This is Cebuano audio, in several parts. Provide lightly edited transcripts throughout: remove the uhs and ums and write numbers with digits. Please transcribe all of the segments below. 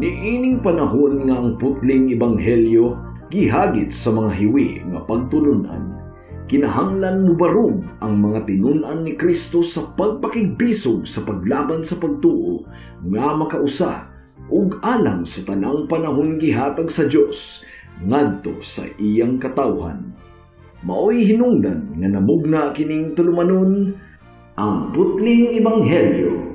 Niining panahon nga ang putling ebanghelyo gihagit sa mga hiwi nga pagtulunan, kinahanglan mubarog ang mga tinun-an ni Kristo sa pagpakigbisog sa paglaban sa pagtuo nga makausa ug alang sa tanang panahon gihatag sa Dios ngadto sa iyang katawhan. Maoy hinungdan nga namugna kining tulumanon, Ang Putling Ebanghelyo.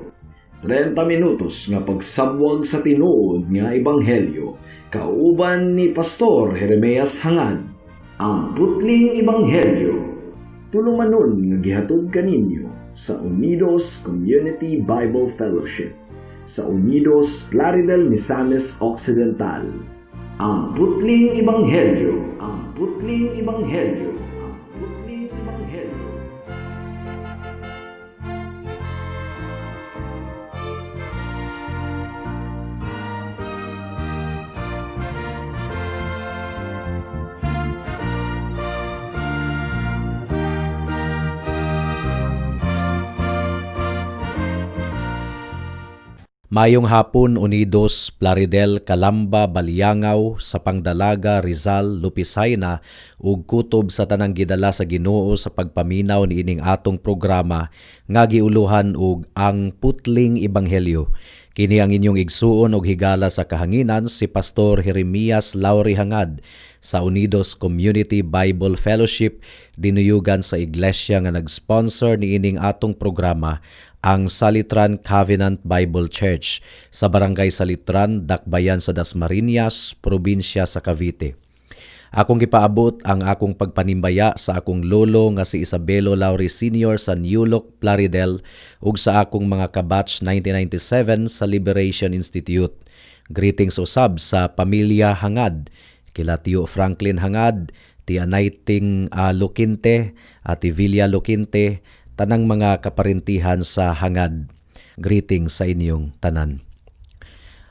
30 minutos nga pagsabwag sa tinuod nga ebanghelyo kauban ni Pastor Jeremias Hangad. Ang Putling Ebanghelyo. Tulumanon nga gihatod kaninyo sa Unidos Community Bible Fellowship sa Unidos, Plaridel, Misamis Occidental. Ang Putling Ebanghelyo. Ang Putling Ebanghelyo. Ang Putling Ebanghelyo. Mayong hapon, Unidos, Plaridel, Calamba, Baliangao, Sapang Dalaga, Rizal, Lupisayna ug kutob sa tanang gidala sa Ginoo sa pagpaminaw niining atong programa nga giuluhan og Ang Putling Ebanghelyo. Kini ang inyong igsuon og higala sa kahanginan, si Pastor Jeremias Lauri Hangad sa Unidos Community Bible Fellowship, dinuyugan sa iglesia nga nag-sponsor niining atong programa, ang Salitran Covenant Bible Church sa Barangay Salitran, Dakbayan sa Dasmariñas, probinsya sa Cavite. Akong gipaabot ang akong pagpanimbaya sa akong lolo nga si Isabelo Lauri Sr. sa New Look, Plaridel ug sa akong mga kabatch 1997 sa Liberation Institute. Greetings usab sa pamilya Hangad, kila Tio Franklin Hangad, Tia Naiting Luquinte, Ate Villa Luquinte, tanang mga kaparintihan sa Hangad. Greetings sa inyong tanan.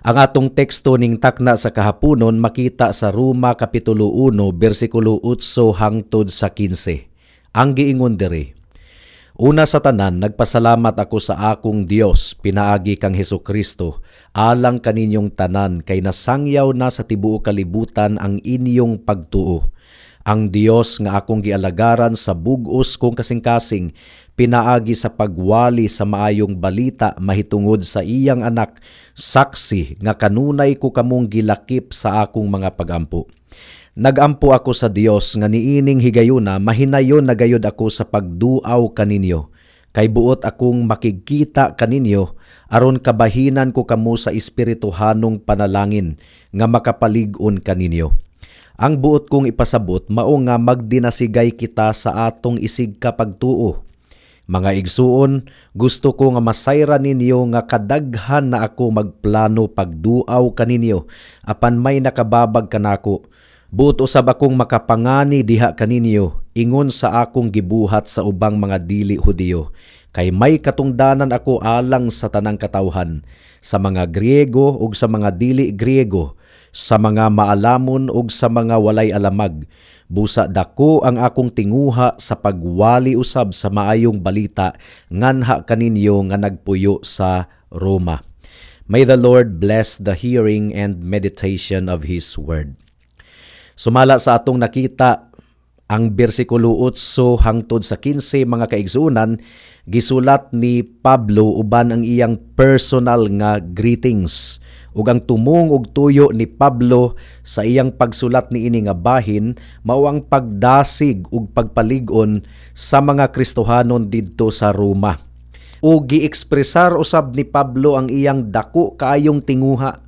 Ang atong teksto ning takna sa kahaponon makita sa Roma Kapitulo 1 bersikulo 8 hangtod sa 15. Ang giingon diri: "Una sa tanan, nagpasalamat ako sa akong Dios pinaagi kang Hesus Kristo alang kaninyong tanan kay nasangyaw na sa tibuok kalibutan ang inyong pagtuo. Ang Dios nga akong gialagaran sa bug-os kong kasing-kasing pinaagi sa pagwali sa maayong balita mahitungod sa iyang anak, saksi nga kanunay ko kamong gilakip sa akong mga pagampo. Nagampo ako sa Dios nga niining higayuna mahinayon na gayud ako sa pagduaw kaninyo. Kay buot akong makigkita kaninyo aron kabahinan ko kamo sa espirituhanong panalangin nga makapalig-on kaninyo. Ang buot kong ipasabot mao nga magdinasigay kita sa atong isig kapagtuo. Mga igsuon, gusto ko nga masayra ninyo nga kadaghan na ako magplano pagduaw kaninyo, apan may nakababag kanako. Buot usab akong makapangani diha kaninyo, ingon sa akong gibuhat sa ubang mga dili Hudiyo. Kay may katungdanan ako alang sa tanang katawhan, sa mga Griego ug sa mga dili Griego, sa mga maalamon ug sa mga walay alamag. Busa dako ang akong tinguha sa pagwali usab sa maayong balita nganha kaninyo nga nagpuyo sa Roma." May the Lord bless the hearing and meditation of His Word. Sumala sa atong nakita, ang bersikulo 8 hangtod sa 15, mga kaigsuonan, gisulat ni Pablo uban ang iyang personal nga greetings. Ug ang tumong ug tuyo ni Pablo sa iyang pagsulat niini nga bahin mao ang pagdasig ug pagpalig-on sa mga Kristohanon didto sa Roma. Ug giekspresar usab ni Pablo ang iyang dako kaayong tinguha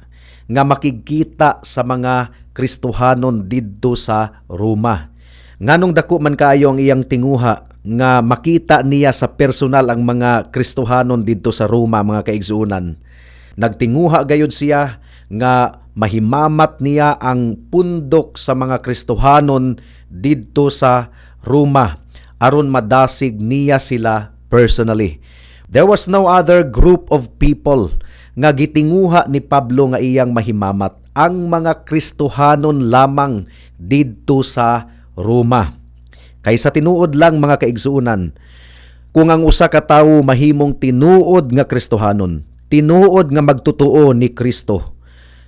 nga makigkita sa mga Kristohanon didto sa Roma. Nganong dako man kaayo ang iyang tinguha nga makita niya sa personal ang mga Kristohanon didto sa Roma, mga kaigsuonan? Nagtinguha gayud siya nga mahimamat niya ang pundok sa mga Kristohanon didto sa Roma aron madasig niya sila personally. There was no other group of people nga gitinguha ni Pablo nga iyang mahimamat, ang mga Kristohanon lamang didto sa Roma. Kay sa tinuod lang, mga kaigsuonan, kung ang usa ka tawo mahimong tinuod nga Kristohanon, tinuod nga magtotoo ni Kristo,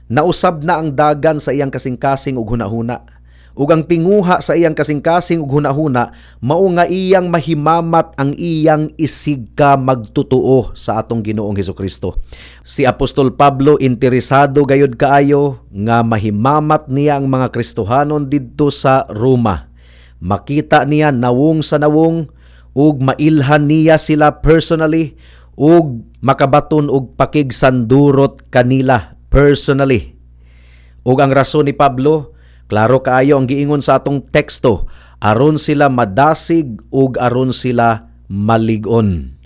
Nausab na ang dagan sa iyang kasing-kasing ug hunahuna. Ug ang tinguha sa iyang kasing-kasing ug hunahuna mao nga iyang mahimamat ang iyang isigka magtutuo sa atong Ginoong Hesukristo. Si Apostol Pablo, interesado gayud kaayo nga mahimamat niya ang mga Kristohanon didto sa Roma. Makita niya nawong sa nawong ug mailhan niya sila personally ug makabaton og pakigsandurot kanila personally. Ug ang rason ni Pablo, klaro kaayo ang giingon sa atong teksto, aron sila madasig ug aron sila malig-on.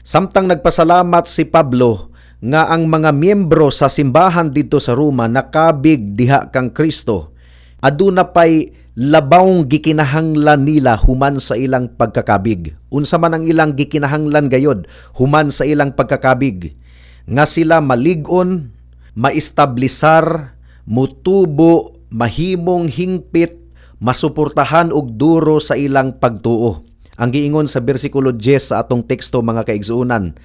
Samtang nagpasalamat si Pablo nga ang mga miyembro sa simbahan didto sa Roma nakabig diha kang Kristo, aduna pay labawng gikinahanglan nila human sa ilang pagkakabig. Unsa man ang ilang gikinahanglan gayod human sa ilang pagkakabig? Nga sila malig-on, maestablisar, mutubo, mahimong hingpit, masuportahan og duro sa ilang pagtuo. Ang giingon sa bersikulo 10 sa atong teksto, mga kaigsuonan,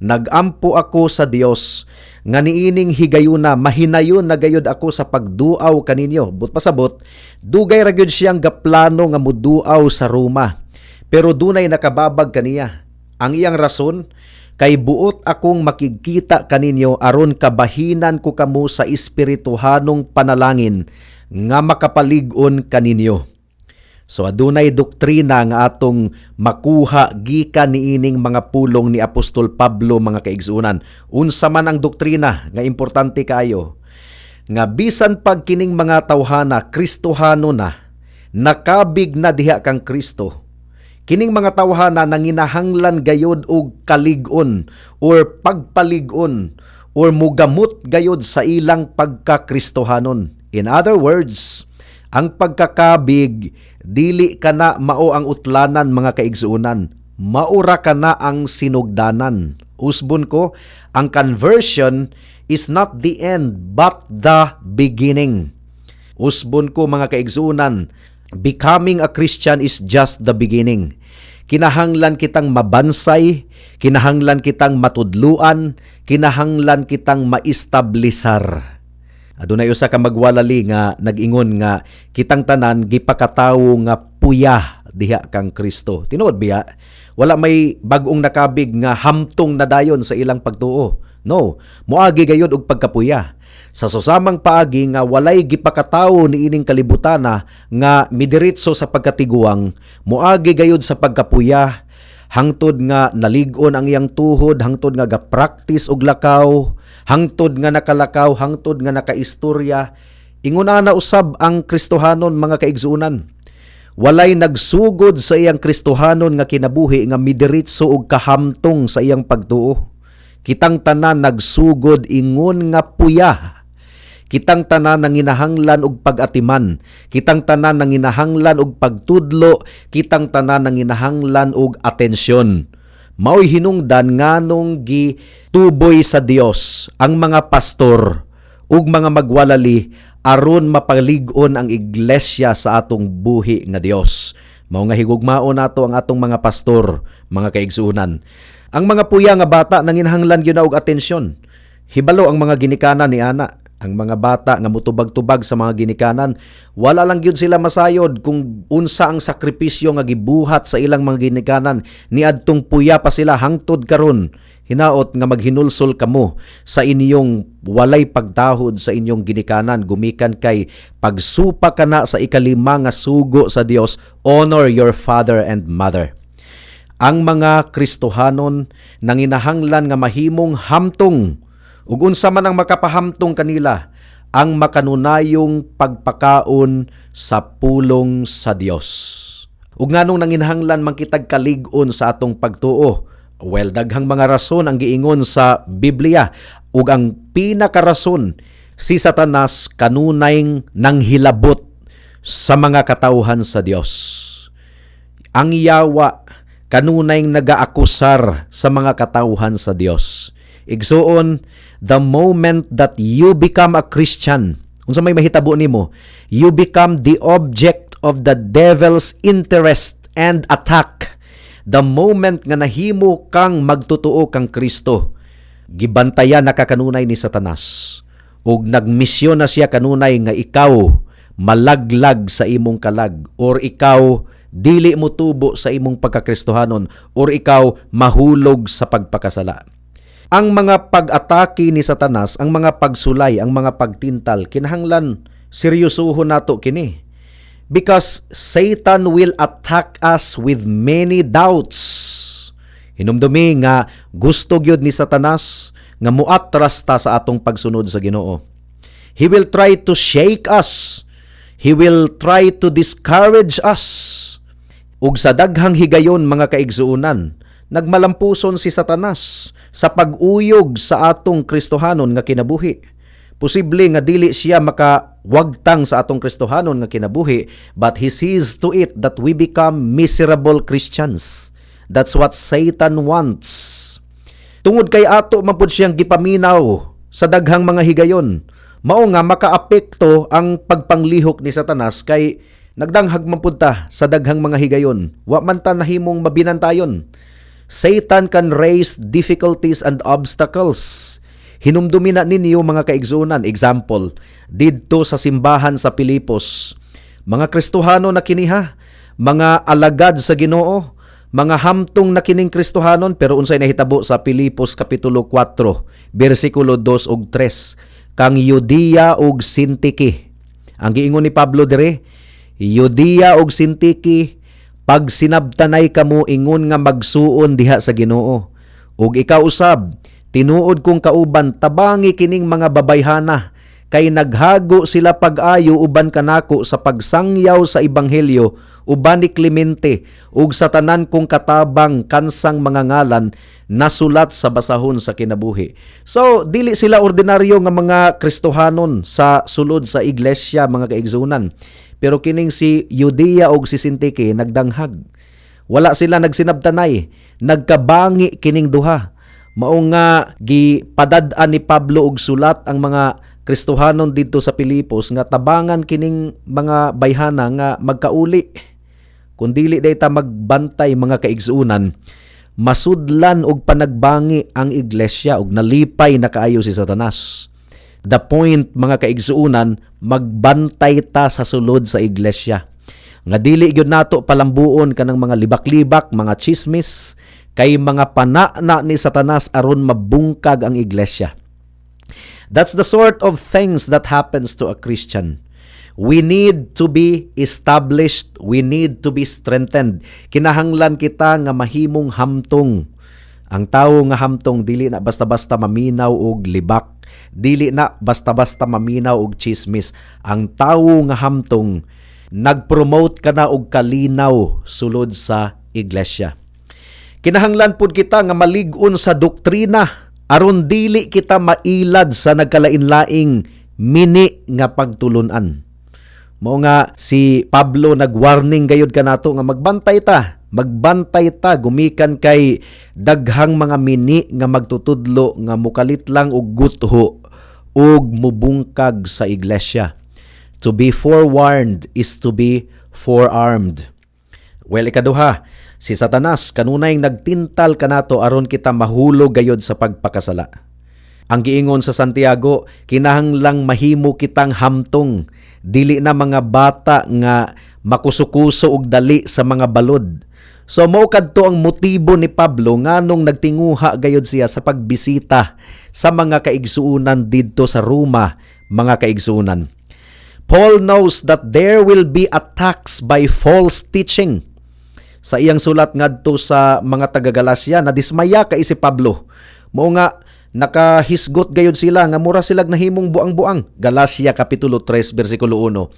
"Nagampo ako sa Dios nga niining higayuna mahinayon na gayud ako sa pagduaw kaninyo." Buot pasabot, dugay ra gyud siyang gaplano nga muduaw sa Roma. Pero dunay nakababag kaniya. Ang iyang rason, "Kay buot akong makigkita kaninyo aron kabahinan ko kamo sa espirituhanong panalangin nga makapalig-on kaninyo." So adunay doktrina nga atong makuha gikan niining mga pulong ni Apostol Pablo, mga kaigsuonan. Unsa man ang doktrina nga importante kaayo? Nga bisan pag kining mga tawhana Kristohano na, nakabig na diha kang Kristo, kining mga tawhana nanginahanglan gayod og kalig-on or pagpalig-on or mugamot gayod sa ilang pagkakristohanon. In other words, ang pagkakabig dili kana mao ang utlanan, mga kaigsuonan. Maura kana ang sinugdanan. Usbon ko, ang conversion is not the end but the beginning. Usbon ko, mga kaigsuonan, becoming a Christian is just the beginning. Kinahanglan kitang mabansay, kinahanglan kitang matudluan, kinahanglan kitang maestablisar. Adunay usa ka magwalali nga nag-ingon nga kitang tanan gipakatawo nga puya diha kang Kristo. Tinuod biya? Wala may bag-ong nakabig nga hamtong na dayon sa ilang pagtuo. No, moagi gayud og pagkapuya. Sa susamang paagi nga walay gipakatawo niining kalibutana nga midiretso sa pagkatiguang, moagi gayud sa pagkapuya hangtod nga nalig-on ang iyang tuhod, hangtod nga ga-practice og lakaw, hangtod nga nakalakaw, hangtod nga nakaistorya. Ingon ana usab ang Kristohanon, mga kaigsuonan. Walay nagsugod sa iyang Kristohanon nga kinabuhi nga midiretso og kahamtong sa iyang pagtuo. Kitang tanan nagsugod ingon nga puya. Kitang tanan nanginahanglan og pag-atiman, kitang tanan nanginahanglan og pagtudlo, kitang tanan nanginahanglan og atensyon. Mao'y hinungdan nganong gituboy sa Dios ang mga pastor ug mga magwalali aron mapalig-on ang iglesia sa atong buhi nga Dios. Mao nga higugmaon nato ang atong mga pastor, mga kaigsuonan. Ang mga puya nga bata nanginahanglan gyud na og atensyon. Hibalo ang mga ginikanan ni ana. Ang mga bata nga mutubag-tubag sa mga ginikanan, wala lang gyud sila masayod kung unsa ang sakripisyo nga gibuhat sa ilang mga ginikanan niadtong puya pa sila hangtod karon. Hinaot nga maghinulsol kamo sa inyong walay pagtahod sa inyong ginikanan gumikan kay pagsupak kana sa ikalima nga sugo sa Dios, "Honor your father and mother." Ang mga Kristohanon nanginahanglan nga mahimong hamtong. Ug unsa man ang makapahamtong kanila? Ang makanunayong pagpakaon sa pulong sa Dios. Ug nganong nanginahanglan man kitag kalig-on sa atong pagtuo? Well, daghang mga rason ang giingon sa Biblia, ug ang pinakarason, si Satanas kanunay nanghilabot sa mga katawhan sa Dios. Ang yawa kanunay nagaakusar sa mga katawhan sa Dios. Igsuon, the moment that you become a Christian, unsa may mahitabo nimo? You become the object of the devil's interest and attack. The moment nga nahimo kang magtotoo kang Kristo, gibantayan na ka kanunay ni Satanas. Ug nagmisyon na siya kanunay nga ikaw malaglag sa imong kalag or ikaw dili mo tubo sa imong pagkakristohanon or ikaw mahulog sa pagpakasala. Ang mga pag-atake ni Satanas, ang mga pagsulay, ang mga pagtintal, kinahanglan seryosohon nato kini. Because Satan will attack us with many doubts. Hinumdumi nga gusto gyud ni Satanas nga muatras ta sa atong pagsunod sa Ginoo. He will try to shake us. He will try to discourage us. Ug sa daghang higayon, mga kaigsuonan, nagmalampuson si Satanas sa pag-uyog sa atong Kristohanon nga kinabuhi. Posible nga dili siya makawagtang sa atong Kristohanon nga kinabuhi, but he sees to it that we become miserable Christians. That's what Satan wants. Tungod kay ato man pud siyang gipaminaw sa daghang mga higayon, mao nga makaapekto ang pagpanglihok ni Satanas kay nagdanghag man pud ta sa daghang mga higayon. Wa man ta nahimong mabinantayon. Satan can raise difficulties and obstacles. Hinumdumi na ninyo, mga kaigsuonan, example, didto sa simbahan sa Pilipos. Mga Kristohano na kini ha, mga alagad sa Ginoo, mga hamtong na kining Kristohanon, pero unsay nahitabo sa Pilipos kapitulo 4, bersikulo 2 ug 3, kang Eudia ug Sintiki. Ang giingon ni Pablo dire, "Eudia ug Sintiki, pagsinabtanay kamo ingon nga magsuon diha sa Ginoo. Ug ikaw usab, tinuod kong kauban, tabangi kining mga babayhana kay naghago sila pag-ayo uban kanako sa pagsangyaw sa ebanghelyo uban ni Clemente ug sa tanan kong katabang kansang mga ngalan nasulat sa basahon sa kinabuhi." So dili sila ordinaryo nga mga Kristohanon sa sulod sa iglesia, mga kaigsuonan. Pero kining si Eudia og si Sintike nagdanghag. Wala sila nagsinabtanay, nagkabangi kining duha. Mao nga gipadad-an ni Pablo og sulat ang mga Kristohanon didto sa Pilipos nga tabangan kining mga bayhana nga magkauli. Kung dili day ta magbantay, mga kaigsuonan, masudlan og panagbangi ang iglesia ug nalipay na kaayo si Satanas. The point, mga kaigsuonan, magbantay ta sa sulod sa iglesia. Nga dili gyud nato palambuon kanang mga libak-libak, mga chismis, kay mga pana na ni Satanas aron mabungkag ang iglesia. That's the sort of things that happens to a Christian. We need to be established, we need to be strengthened. Kinahanglan kita nga mahimong hamtong. Ang tawo nga hamtong dili na basta-basta maminaw og libak, dili na basta-basta maminaw og chismis. Ang tawo nga hamtong nagpromote ka na og kalinaw sulod sa iglesia. Kinahanglan pud kita nga malig-on sa doktrina aron dili kita mailad sa nagkalain-laing mini nga pagtulunan. Mao nga si Pablo nagwarning gayud kanato nga magbantay ta, magbantay ta gumikan kay daghang mga mini nga magtutudlo nga mukalit lang og gutho ug mubungkag sa iglesia. To be forewarned is to be forearmed. Well, ikaduha, si Satanas kanunay nagtintal kanato aron kita mahulog gayod sa pagpakasala. Ang giingon sa Santiago, kinahanglang mahimo kitang hamtong, dili na mga bata nga makusukuso og dali sa mga balod. So mao kadto ang motibo ni Pablo nganong nagtinguha gayod siya sa pagbisita sa mga kaigsuonan didto sa Roma, mga kaigsuonan. Paul knows that there will be attacks by false teaching. Sa iyang sulat ngadto sa mga taga-Galacia, nadismaya kay si Pablo. Mao nga nakahisgot gayud sila nga mura sila nahimong buang-buang. Galacia kapitulo 3 bersikulo 1.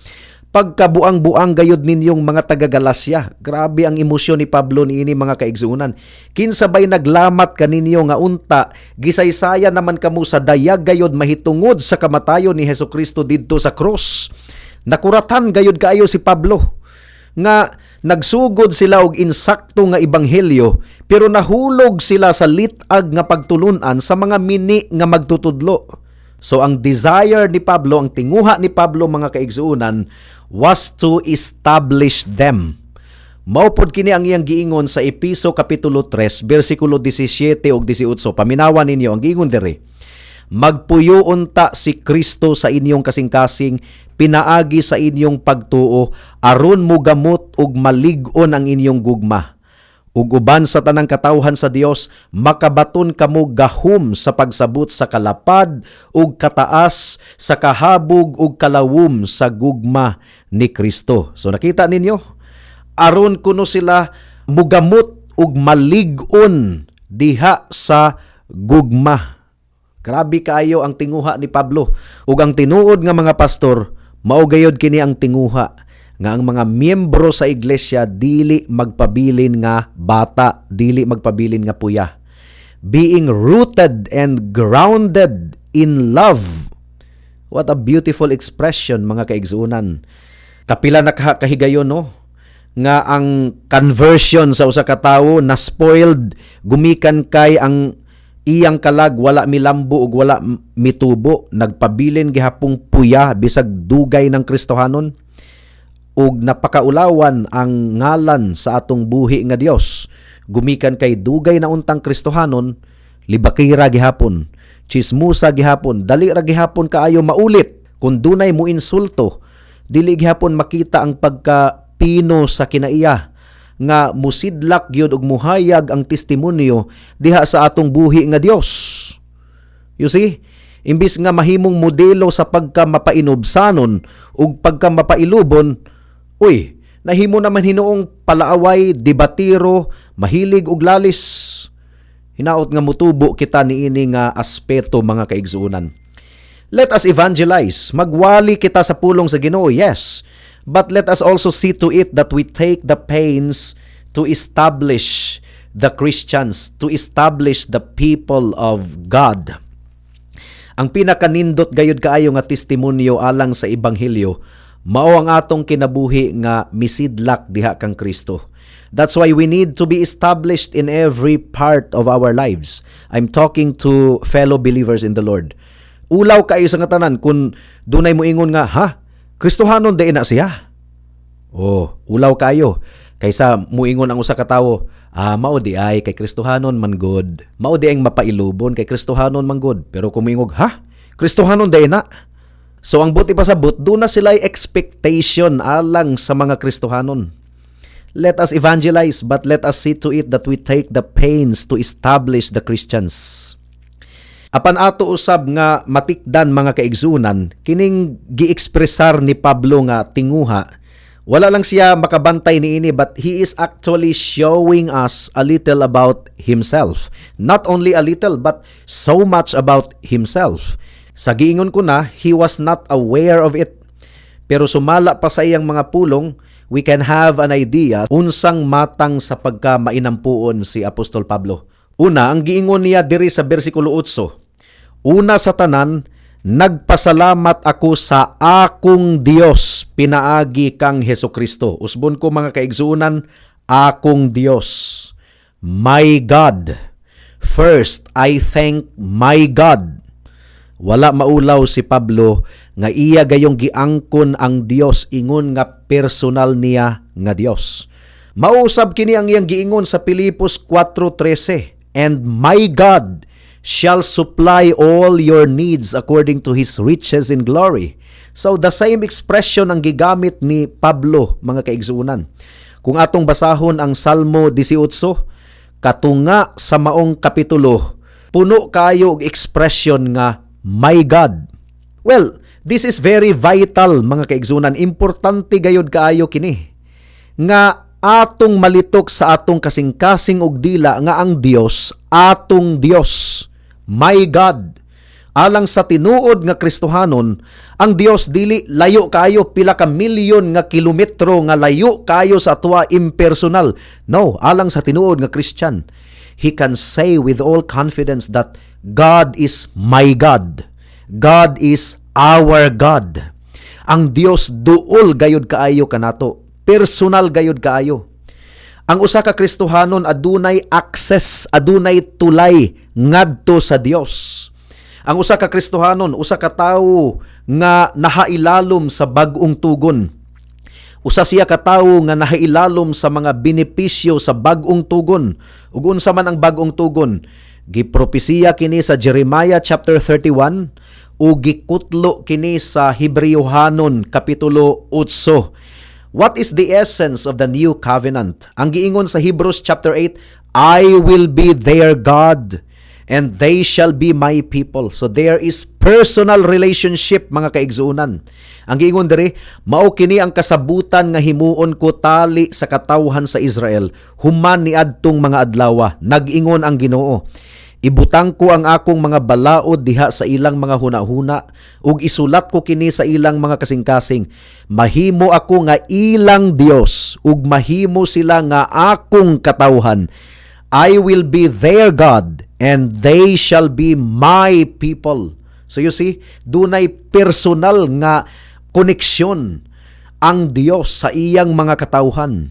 "Pagkabuang-buang gayud ninyong mga taga-Galacia." Grabe ang emosyon ni Pablo niini, mga kaigsuonan. "Kinsa bay naglamat kaninyo nga unta gisaysaya naman kamo sa dayag gayud mahitungod sa kamatayon ni Hesukristo didto sa krus?" Nakuratan gayud kaayo si Pablo nga nagsugod sila og insakto nga ebanghelyo pero nahulog sila sa lit-ag nga pagtulunan sa mga mini nga magtutudlo. So ang desire ni Pablo, ang tinguha ni Pablo, mga kaigsuonan, was to establish them. Mao pod kini ang iyang giingon sa Epeso kapitulo 3 bersikulo 17 ug 18. Paminawan ninyo ang giingon diri. Magpuyo unta si Kristo sa inyong kasing-kasing pinaagi sa inyong pagtuo, aron mugamot ug malig-on ang inyong gugma. Ug uban sa tanang katawhan sa Dios, makabaton kamo gahom sa pagsabot sa kalapad ug kataas, sa kahabog ug kalawom sa gugma ni Kristo. So nakita ninyo, aron kuno sila mugamot ug malig-on diha sa gugma. Grabe kaayo ang tinguha ni Pablo. Ug ang tinuod nga mga pastor, mao gayod kini ang tinguha nga ang mga miyembro sa iglesia dili magpabilin nga bata, dili magpabilin nga puya. Being rooted and grounded in love. What a beautiful expression, mga kaigsuonan. Kapila na kahigayon, no, nga ang conversion sa usa ka tawo na spoiled gumikan kay ang iyang kalag wala milambo ug wala mitubo, nagpabilin gihapong puya bisag dugay ng Kristohanon ug napakaulawan ang ngalan sa atong buhi nga Dios. Gumikan kay dugay na untang Kristohanon, libakira gihapon, chismusa gihapon, dali ra gihapon kaayo maulit kung dunay mo insulto, dili gihapon makita ang pagka pino sa kinaiya nga musidlak gyud og muhayag ang testimonyo diha sa atong buhi nga Dios. You see? Imbis nga mahimong modelo sa pagka mapainubsanon ug pagka mapailubon, uy, nahimo naman hinuong palaaway, debatiro, mahilig og lalis. Hinaot nga mutubo kita niini nga aspeto, mga kaigsuonan. Let us evangelize. Magwali kita sa pulong sa Ginoo, yes. But let us also see to it that we take the pains to establish the Christians, to establish the people of God. Ang pinakanindot gayud kaayo nga testimonyo alang sa ebanghelyo mao ang atong kinabuhi nga misidlak diha kang Kristo. That's why we need to be established in every part of our lives. I'm talking to fellow believers in the Lord. Ulaw kaayo sa nga tanan kung dunay moingon nga, "Ha? Kristohanon diay na siya?" Oh, ulaw kayo. Kaysa muingon ang usa ka tawo, "Ah, mao diay kay Kristohanon man gud. Mao diay ang mapailubon kay Kristohanon man gud." Pero kung muingog, "Ha? Kristohanon diay na?" So ang buot ipasabot, duna sila expectation alang sa mga Kristohanon. Let us evangelize, but let us see to it that we take the pains to establish the Christians. Apan ato usab nga matikdan, mga kaigsunan, kining gi-ekspresar ni Pablo nga tinguha, wala lang siya makabantay niini, but he is actually showing us a little about himself. Not only a little but so much about himself. Sa giingon ko na, he was not aware of it. Pero sumala pa sa iyang mga pulong, we can have an idea unsang matang sa pagka mainampuon si Apostol Pablo. Una, ang giingon niya diri sa bersikulo 8, "Una sa tanan, nagpasalamat ako sa akong Dios pinaagi kang Heso Kristo." Usbon ko, mga kaigsuonan, akong Dios. My God. First, I thank my God. Wala maulaw si Pablo nga iya gayong giangkon ang Dios ingon nga personal niya nga Dios. Mausab kini ang iyang giingon sa Pilipos 4:13, "And my God shall supply all your needs according to His riches in glory." So the same expression ang gigamit ni Pablo, mga kaigsuonan. Kung atong basahon ang Salmo 18, katunga sa maong kapitulo, puno kayo og expression nga "my God." Well, this is very vital, mga kaigsuonan. Importante gayud kaayo kini nga atong malitok sa atong kasing-kasing og dila nga ang Dios atong Dios, my God. Alang sa tinuod nga Kristohanon, ang Dios dili layo kayo, pila ka milyon nga kilometro nga layo kayo sa atoa, impersonal. No, alang sa tinuod nga Christian, he can say with all confidence that God is my God. God is our God. Ang Dios duol gayud kaayo kanato. Personal gayud kaayo. Ang usa ka Kristohanon adunay access, adunay tulay ngadto sa Dios. Ang usa ka Kristohanon, usa ka tawo nga nahailalom sa bag-ong tugon. Usa siya ka tawo nga nahailalom sa mga benepisyo sa bag-ong tugon. Ug unsa man ang bag-ong tugon? Gipropesiya kini sa Jeremiah chapter 31 ug gikutlo kini sa Hebreohanon kapitulo 8. What is the essence of the new covenant? Ang giingon sa Hebrews chapter 8, "I will be their God and they shall be my people." So there is personal relationship, mga kaigsuonan. Ang giingon diri, "Mao kini ang kasabutan nga himuon ko tali sa katawhan sa Israel human niadtong mga adlawa, nag-ingon ang Ginoo. Ibutang ko ang akong mga balaod diha sa ilang mga hunahuna ug isulat ko kini sa ilang mga kasing-kasing. Mahimo ako nga ilang Dios ug mahimo sila nga akong katawhan. I will be their God and they shall be my people." So you see, dunay personal nga koneksyon ang Dios sa iyang mga katawhan.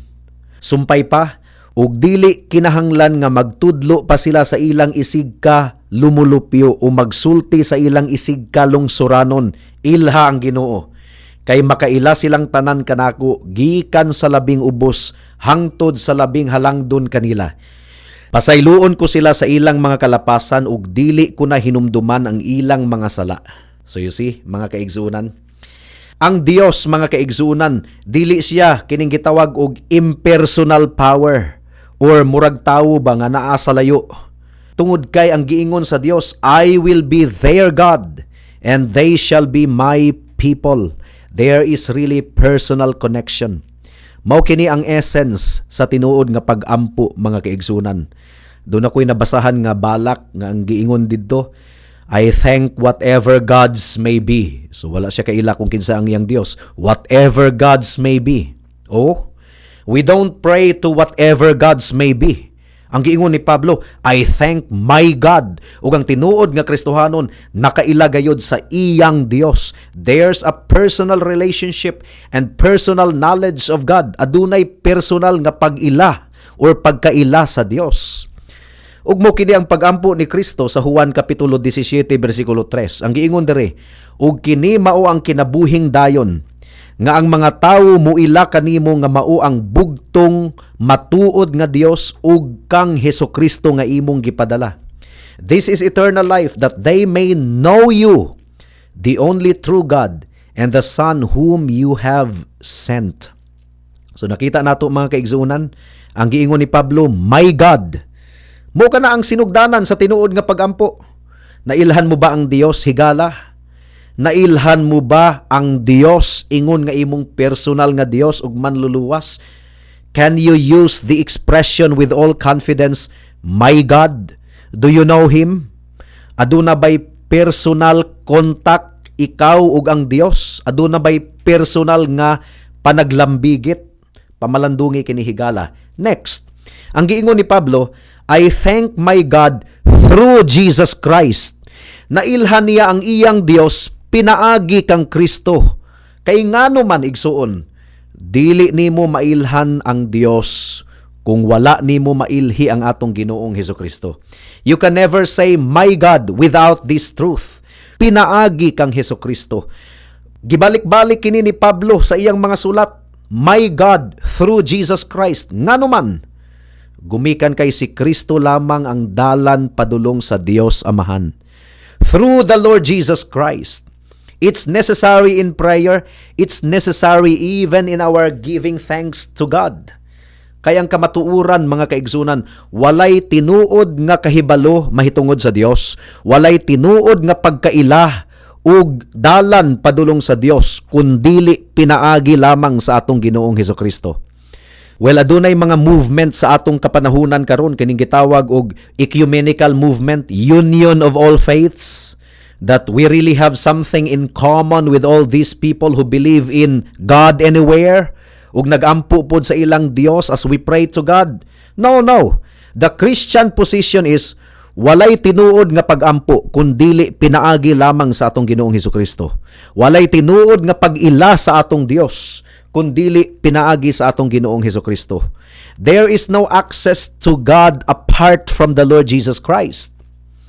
Sumpay pa, ug dili kinahanglan nga magtudlo pa sila sa ilang isigka lumulupyo o magsulti sa ilang isigka lungsuranon, ilha ang Ginoo. Kay makaila silang tanan kanako, gikan sa labing ubos hangtod sa labing halangdon kanila. Pasayloon ko sila sa ilang mga kalapasan ug dili ko na hinumduman ang ilang mga sala. So you see, mga kaigsuonan, ang Dios, mga kaigsuonan, dili siya kining gitawag og impersonal power or murag tawo ba nga naa sa layo. Tungod kay ang giingon sa Dios, "I will be their God and they shall be my people." There is really personal connection. Mao kini ang essence sa tinuod nga pag-ampo, mga kaigsuonan. Duna ko'y nabasahan nga balak nga ang giingon didto, "I thank whatever gods may be." So wala siya kaila kung kinsa ang iyang Dios. Whatever gods may be. Oh, we don't pray to whatever gods may be. Ang giingon ni Pablo, "I thank my God." Ug ang tinuod nga Kristohanon nakaila gayod sa iyang Dios. There's a personal relationship and personal knowledge of God. Adunay personal nga pag-ila or pagkaila sa Dios. Ug mao kini ang pagampo ni Kristo sa Juan kapitulo 17 bersikulo 3. Ang giingon diri, "Ug kini mao ang kinabuhing dayon, nga ang mga tawo muila kanimo nga mao ang bugtong matuod nga Dios ug kang Hesukristo nga imong gipadala. This is eternal life, that they may know you, the only true God, and the Son whom you have sent." So nakita nato, mga kaigsuonan, ang giingon ni Pablo, "My God." Mao kana ang sinugdanan sa tinuod nga pagampo. Nailhan mo ba ang Dios, higala? Nailhan mo ba ang Dios ingon nga imong personal nga Dios ug manluluwas? Can you use the expression with all confidence, "My God"? Do you know Him? Aduna ba'y personal contact ikaw ug ang Dios? Aduna ba'y personal nga panaglambigit? Pamalandungi kini, higala. Next, ang giingon ni Pablo, "I thank my God through Jesus Christ." Nailhan niya ang iyang Dios pinaagi kang Kristo. Kay ngano man, igsuon, dili nimo mailhan ang Dios kung wala nimo mailhi ang atong Ginoong Hesukristo. You can never say "my God" without this truth. Pinaagi kang Hesukristo. Gibalik-balik kini ni Pablo sa iyang mga sulat. "My God through Jesus Christ." Ngano man, gumikan kay si Kristo lamang ang dalan padulong sa Dios Amahan. Through the Lord Jesus Christ. It's necessary in prayer. It's necessary even in our giving thanks to God. Kay ang kamatuoran, mga kaigsuonan, walay tinuod nga kahibalo mahitungod sa Dios, walay tinuod nga pagkaila ug dalan padulong sa Dios kun dili pinaagi lamang sa atong Ginoong Hesukristo. Well, adunay mga movement sa atong kapanahunan karon kining gitawag og ecumenical movement, union of all faiths, that we really have something in common with all these people who believe in God anywhere ug nagampo pod sa ilang Dios as we pray to God. No. The Christian position is walay tinuod nga pagampo kun dili pinaagi lamang sa atong Ginoong Hesukristo. Walay tinuod nga pag-ila sa atong Dios kun dili pinaagi sa atong Ginoong Hesukristo. There is no access to God apart from the Lord Jesus Christ.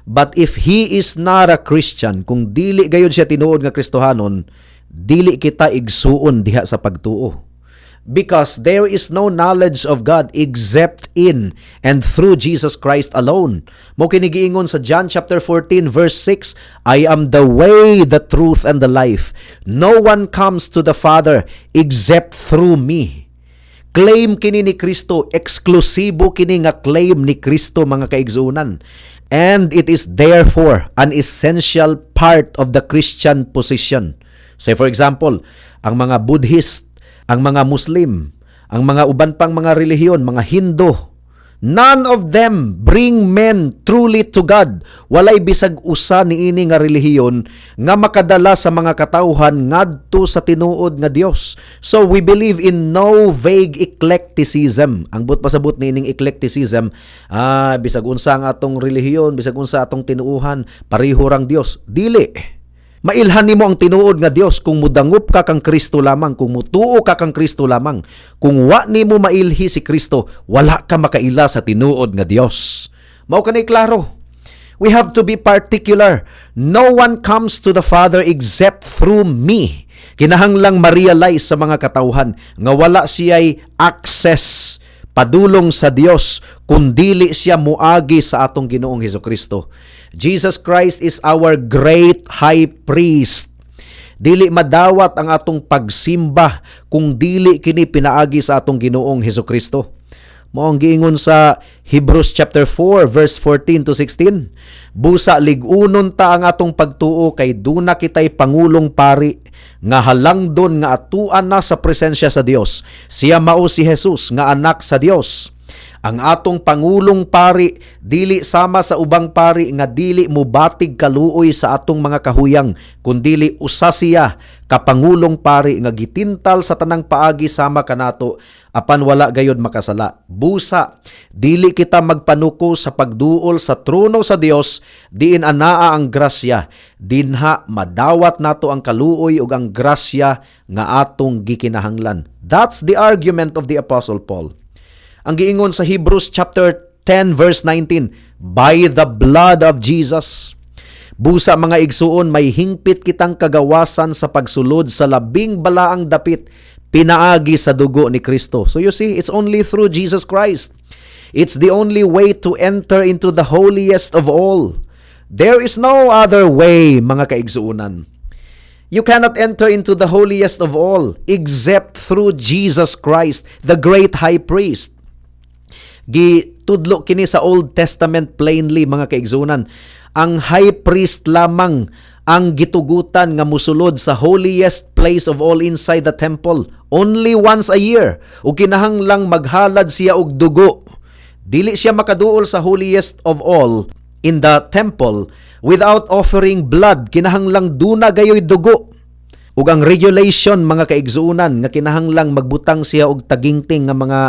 But if he is not a Christian, kung dili gayud siya tinuod nga Kristohanon, dili kita igsuon diha sa pagtuo. Because there is no knowledge of God except in and through Jesus Christ alone. Mao kini giingon sa John chapter 14 verse 6, "I am the way, the truth, and the life. No one comes to the Father except through me." Claim kini ni Kristo, eksklusibo kini nga claim ni Kristo, mga kaigsuonan. And it is therefore an essential part of the Christian position. Say, for example, ang mga Buddhist, ang mga Muslim, ang mga uban pang mga relihiyon, mga Hindu, none of them bring men truly to God. Walay bisag usa niini nga relihiyon nga makadala sa mga katawhan ngadto sa tinuod nga Dios. So we believe in no vague eclecticism. Ang buot pasabot niining eclecticism, bisag unsa ang atong relihiyon, bisag unsa atong tinuuhan, pareho rang Dios. Dili. Mailhan nimo ang tinuod nga Dios kung mudangop ka kang Kristo lamang, kung mutuo ka kang Kristo lamang. Kung wa nimo mailhi si Kristo, wala ka makaila sa tinuod nga Dios. Mao kani klaro. We have to be particular. "No one comes to the Father except through me." Kinahanglang ma-realize sa mga katawhan nga wala siya'y access padulong sa Dios kung dili siya muagi sa atong Ginoong Hesus Kristo. Jesus Christ is our great high priest. Dili madawat ang atong pagsimba kung dili kini pinaagi sa atong Ginoong Hesus Kristo. Mao ang giingon sa Hebrews chapter 4 verse 14 to 16. "Busa lig-unon ta ang atong pagtuo kay duna kitay pangulong pari nga halangdon nga atuan na sa presensya sa Dios. Siya mao si Jesus nga anak sa Dios. Ang atong pangulong pari dili sama sa ubang pari nga dili mubatig kaluoy sa atong mga kahuyang, kundili usa siya ka pangulong pari nga gitintal sa tanang paagi sama kanato, apan wala gayod makasala. Busa dili kita magpanuko sa pagduol sa trono sa Dios, diin anaa ang grasya. Dinha madawat nato ang kaluoy ug ang grasya nga atong gikinahanglan." That's the argument of the Apostle Paul. Ang giingon sa Hebrews chapter 10 verse 19, "By the blood of Jesus." "Busa, mga igsuon, may hingpit kitang kagawasan sa pagsulod sa labing balaang dapit pinaagi sa dugo ni Kristo." So you see, it's only through Jesus Christ. It's the only way to enter into the holiest of all. There is no other way, mga kaigsuonan. You cannot enter into the holiest of all except through Jesus Christ, the great high priest. Gitudlo kini sa Old Testament plainly, mga kaigsuonan. Ang high priest lamang ang gitugutan nga musulod sa holiest place of all inside the temple only once a year, ug kinahanglang maghalad siya og dugo. Dili siya makaduol sa holiest of all in the temple without offering blood. Kinahanglang duna gayoy dugo. Ug ang regulation, mga kaigsuonan, nga kinahanglang magbutang siya og tagingting nga mga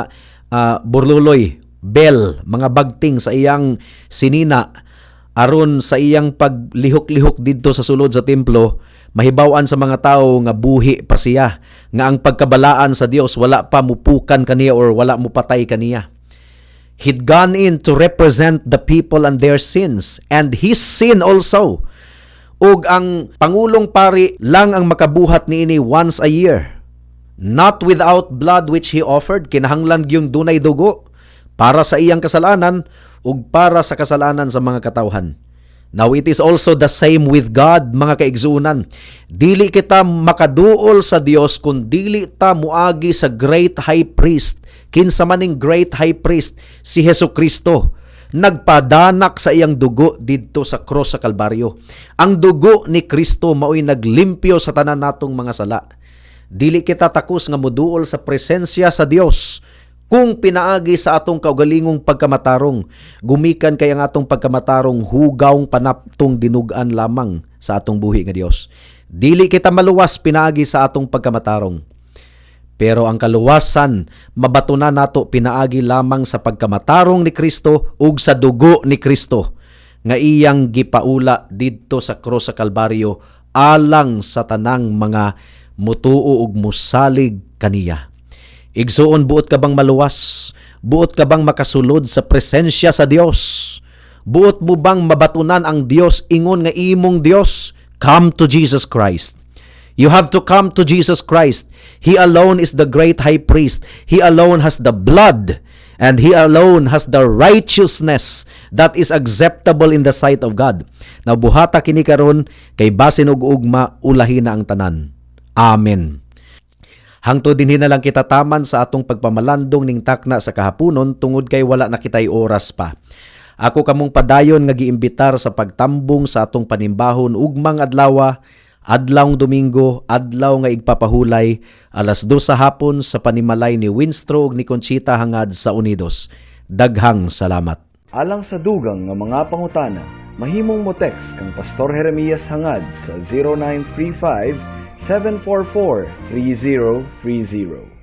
burluloy, bell, mga bagting sa iyang sinina aron sa iyang paglihok-lihok didto sa sulod sa templo, mahibaw-an sa mga tawo nga buhi pa siya, nga ang pagkabalaan sa Dios wala pa mupukan kaniya or wala mupatay kaniya. He'd gone in to represent the people and their sins and his sin also. Ug ang pangulong pari lang ang makabuhat niini once a year. Not without blood which he offered, kinahanglan gyung dunay dugo para sa iyang kasalanan ug para sa kasalanan sa mga katawhan. Now it is also the same with God, mga kaigsuonan. Dili kita makaduol sa Dios kung dili ta muagi sa great high priest. Kinsa maning great high priest? Si Hesus Kristo. Nagpadanak sa iyang dugo didto sa cross sa Kalbaryo. Ang dugo ni Kristo mao'y naglimpyo sa tanan natong mga sala. Dili kita takos nga moduol sa presensya sa Dios kung pinaagi sa atong kaugalingong pagkamatarong, gumikan kay ang atong pagkamatarong hugawng panaptong dinug-an lamang sa atong buhi nga Dios. Dili kita maluwas pinaagi sa atong pagkamatarong. Pero ang kaluwasan mabato na nato pinaagi lamang sa pagkamatarong ni Kristo ug sa dugo ni Kristo nga iyang gipaula didto sa cross sa Kalbaryo alang sa tanang mga mutuo ug musalig kaniya. Igsuon, buot ka bang maluwas? Buot ka bang makasulod sa presensya sa Dios? Buot mo bang mabatunan ang Dios ingon nga imong Dios? Come to Jesus Christ. You have to come to Jesus Christ. He alone is the great high priest. He alone has the blood and He alone has the righteousness that is acceptable in the sight of God. Now buhata kini karon kay basin og ugma, ulahi na ang tanan. Amen. Hangtod dinhi na lang kita taman sa atong pagpamalandong ning takna sa kahaponon tungod kay wala na kitay oras pa. Ako kamong padayon nga giimbitar sa pagtambong sa atong panimbahon ugmang adlawa, adlawng Domingo, adlaw nga igpapahulay, 2:00 sa hapon sa panimalay ni Winstro ug ni Conchita Hangad sa Unidos. Daghang salamat. Alang sa dugang nga mga pangutana, mahimong mo text kang Pastor Jeremias Hangad sa 0935 744 3030.